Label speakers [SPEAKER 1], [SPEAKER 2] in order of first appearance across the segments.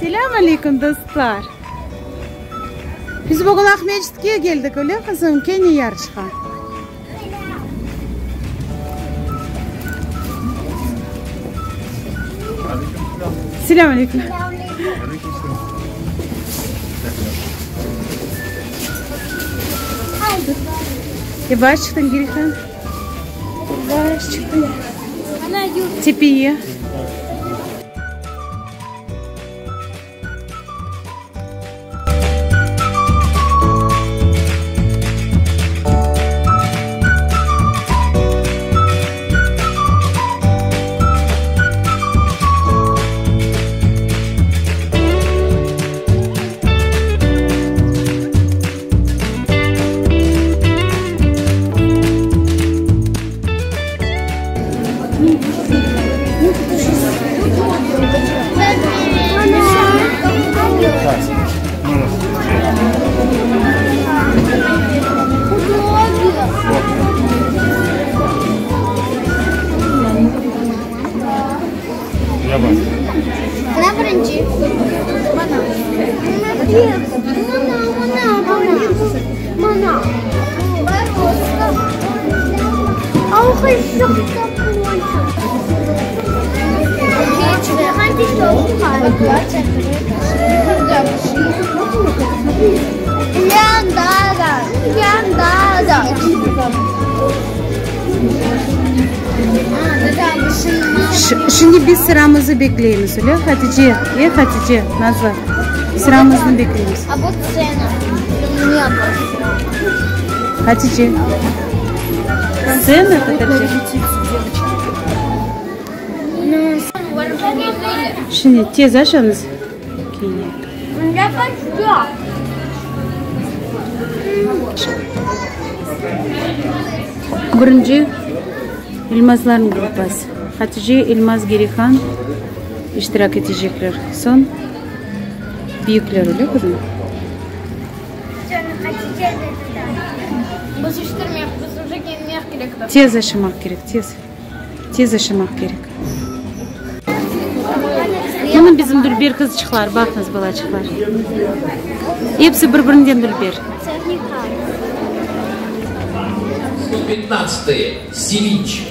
[SPEAKER 1] Selâm aleyküm, dostlar! Biz bugün Aqmescitke keldik, öyle qızım, kene yarışqa. Selâm aleyküm. Yavaş çıqtıñ, Girihan. Yavaş çıqtıñ. Tepeye. Şimdi biz sıramızı bekleymiz, öyle, Hatice? E, Hatice, Nazlı, sıramıznı bekleymiz. Hatice, stsena, Hatice. Şimdi tez aşañız. Birinci İlmazlarnıñ gruppası. Hatice, İlmaz, Gerihan iştirak etecekler. Soñ büyükler, öyle qızım? Tez aşamaq kerek, tez. Tez aşamaq kerek. Mına bizim dülber qızçıqlar, baqıñız, balaçıqlar. Episi bir-birinden dülber.
[SPEAKER 2] Sto pyatnadtsatoye, Sevinç.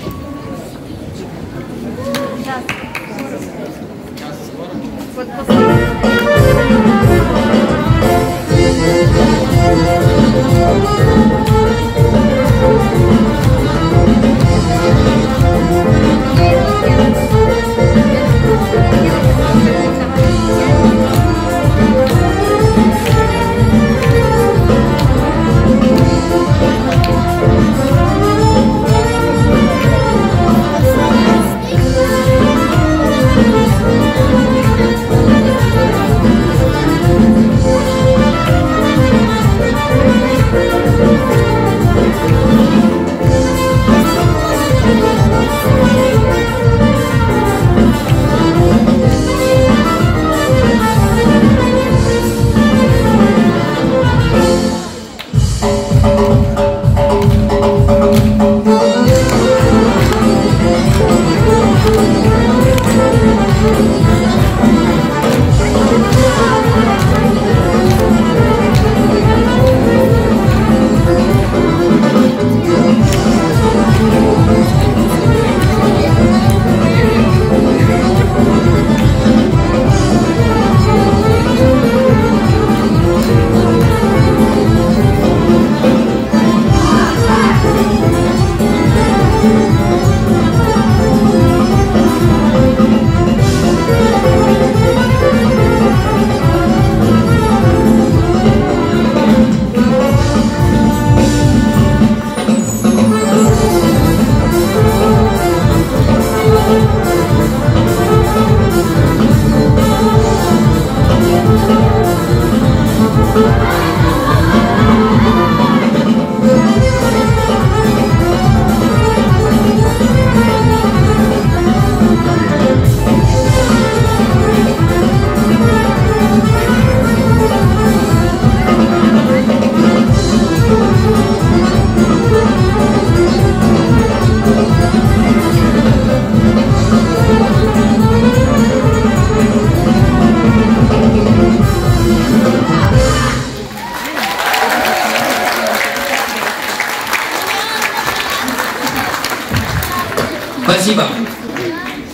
[SPEAKER 2] Спасибо.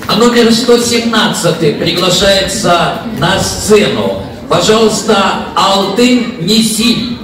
[SPEAKER 2] А номер 117 приглашается на сцену. Пожалуйста, Алтын Несиль.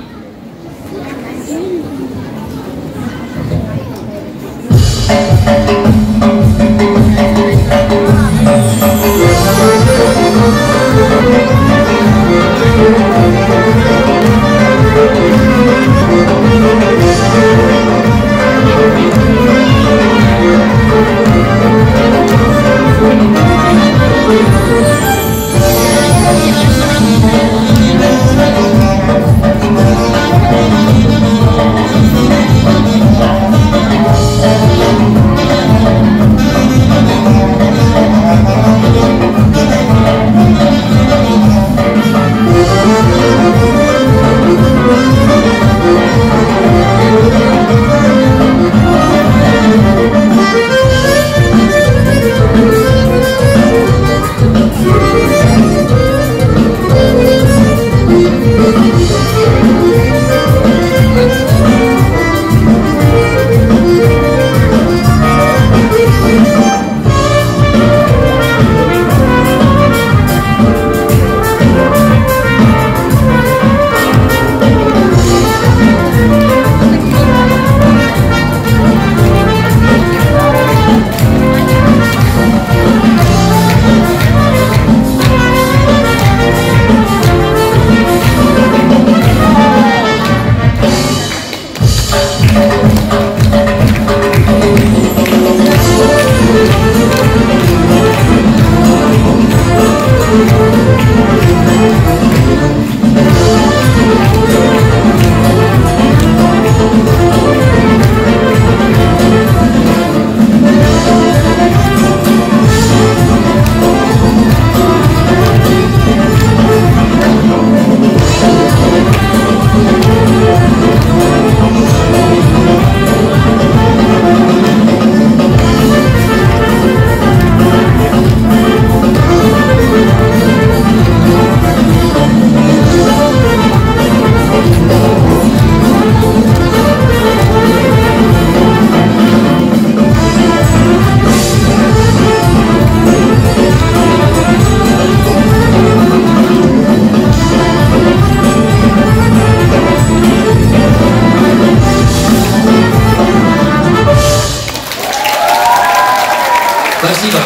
[SPEAKER 2] Спасибо.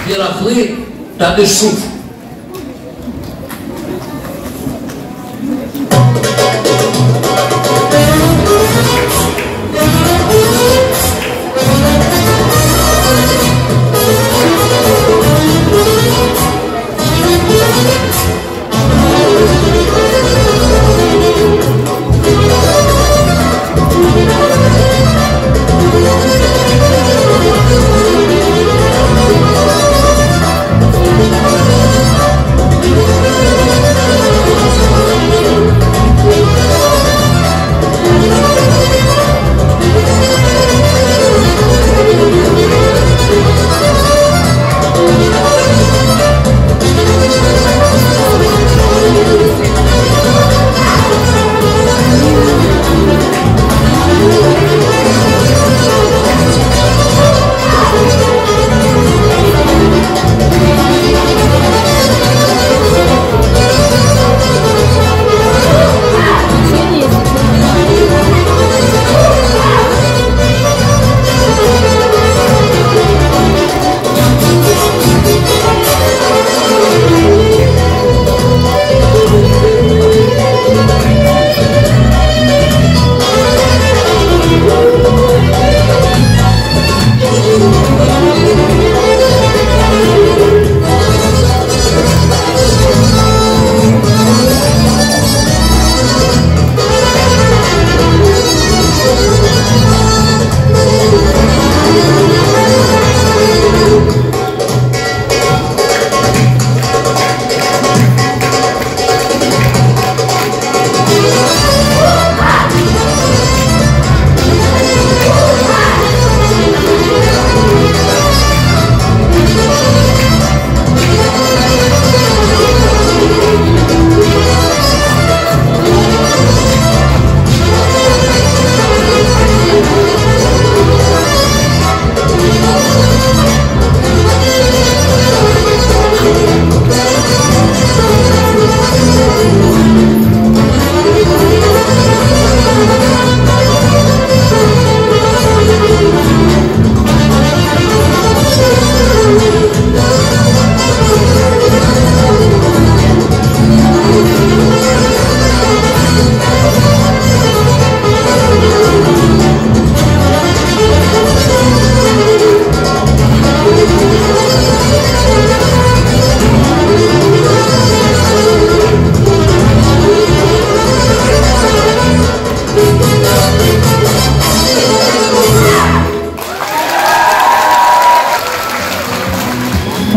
[SPEAKER 2] Meraqlı tanışuv.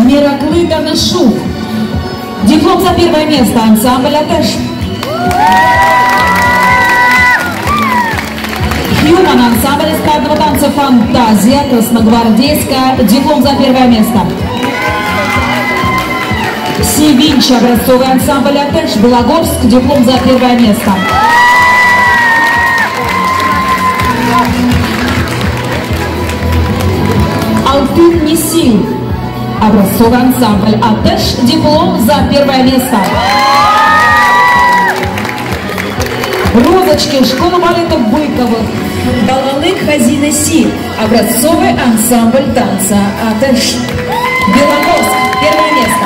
[SPEAKER 3] Meraqlı tanışuv. Diplom za первое место ансамбль Ateş. Human ансамбль эстрадного танца Фантазия Красногвардейская. Диплом за первое место. Севинч образцовый ансамбль Атеш Белогорск. Диплом за первое место. Алтын Несил. Образцовый ансамбль Атеш. Диплом за первое место. Розочки. Школа балета Быковых. Балалык Хазинеси. Образцовый ансамбль танца Атеш. Белогорск. Первое место.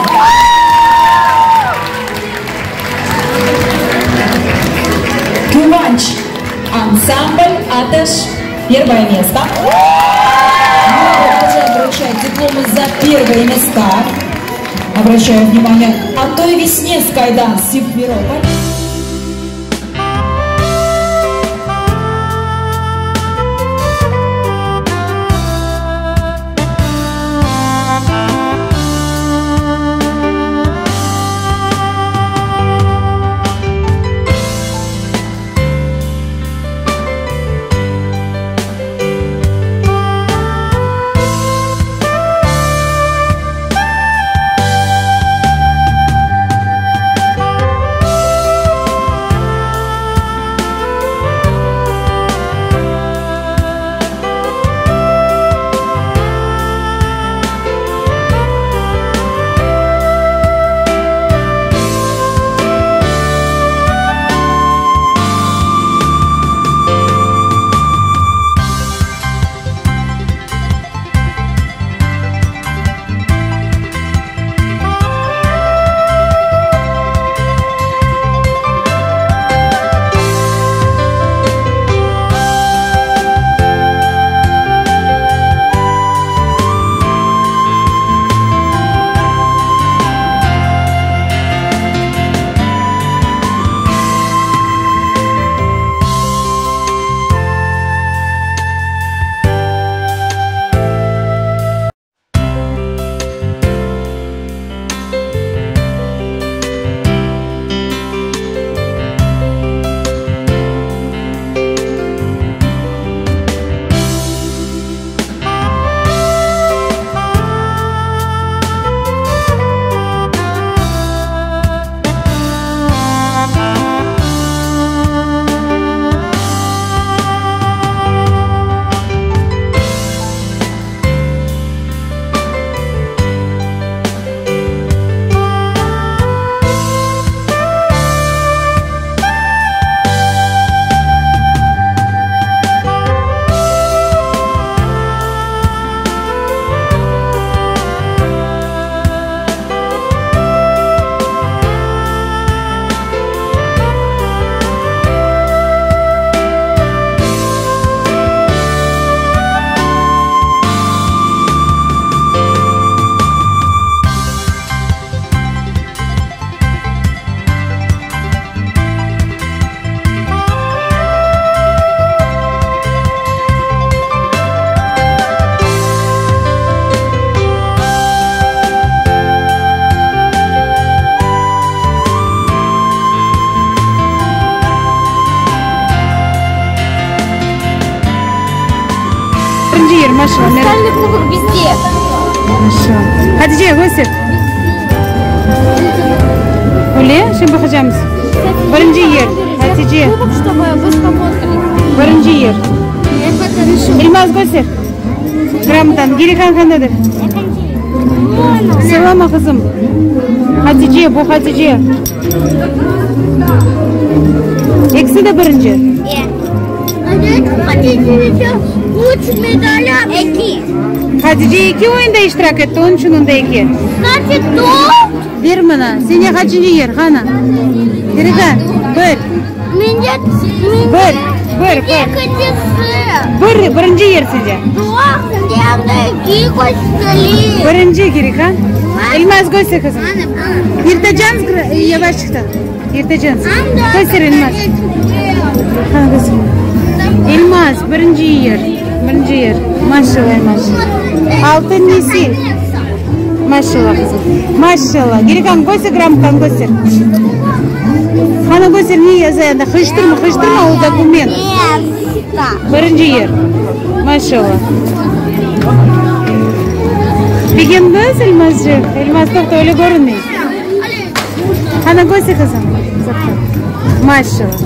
[SPEAKER 3] Куванч. Ансамбль Атеш. Первое место. Мы продолжаем вручать дипломы за первые места. Обращаю внимание, о той весне Скайданс Симферополь.
[SPEAKER 1] Birinci yer, maşallah.
[SPEAKER 4] Хрустальный кубок bizde.
[SPEAKER 1] Maşallah. Hatice, köster. Öyle, şimdi baqacağımız. Birinci yer, Hatice.
[SPEAKER 4] Кубок, чтобы вы сработали.
[SPEAKER 1] Birinci yer. Elmaz köster. Грамотанı. Geri qandadır? Sılama, qızım. Hatice, bu Hatice. Ekisi de birinci. Hatice eki oyunda iştirak etti, onıñ içün onda eki. Ber mına, sende qaçıncı yer, qana? Erika, bir. Bir, bir, bir. Bir, birinci yer sende. Birinci kerek, a? Elmaz, köster, qızım. Ertecan yavaş çıqtı. Ertecan, köster, Elmaz. Qana, köster. Elmaz, birinci yer. Birinci yer. Maşallah, Elmaz. Altın nesil. Maşallah, qızım. Maşallah. Gerikan, köster, gramotanı köster. Qana, köster, ne yaza anda? Qıçtırma, qıçtırma, o dokument. Birinci yer. Maşallah. Begendiñiz, Elmazcıq? Elmaz, toqta, öyle körünmey. Qana, köster, qızım. Maşallah.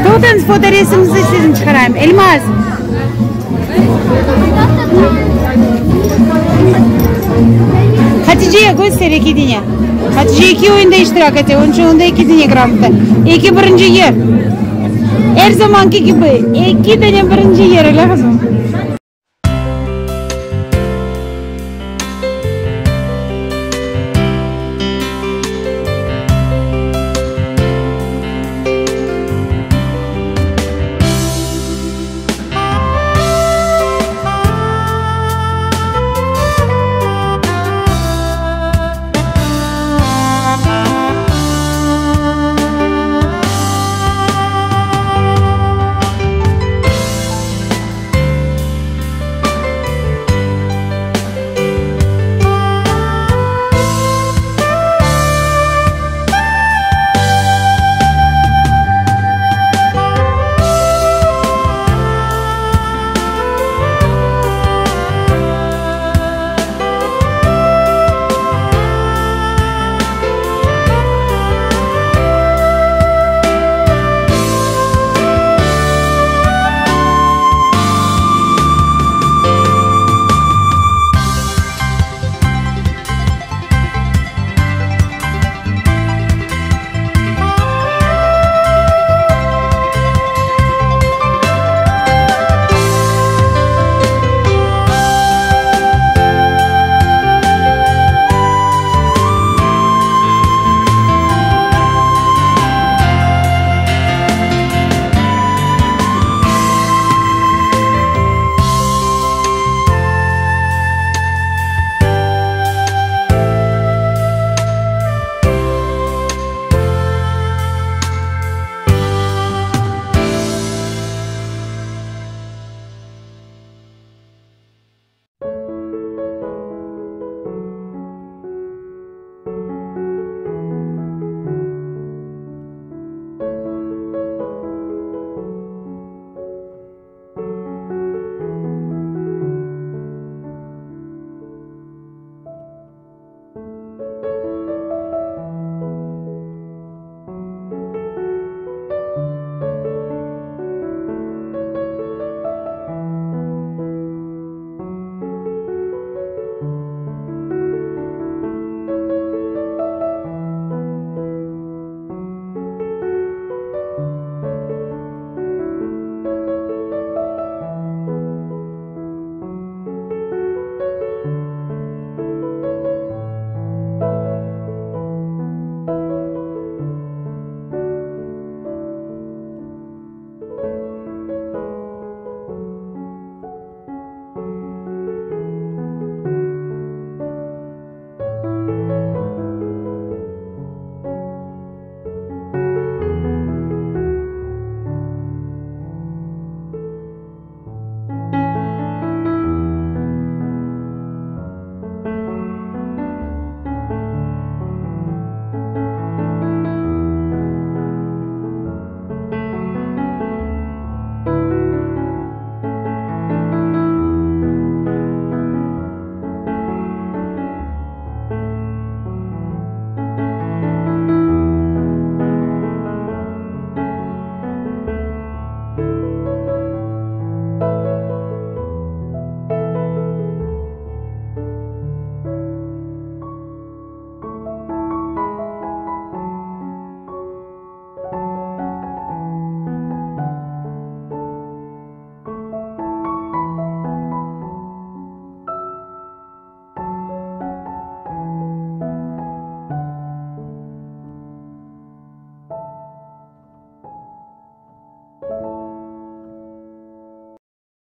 [SPEAKER 1] Toqtañız, fotoresimimizni siziñ çıqarayım. Elmaz. Hatice, köster eki dene. Hatice eki oyunda iştirak ete, onıñ içün onda eki dene gramota. Eki birinci yer. Er zamanki kibi, eki dene birinci yer, öyle qızım?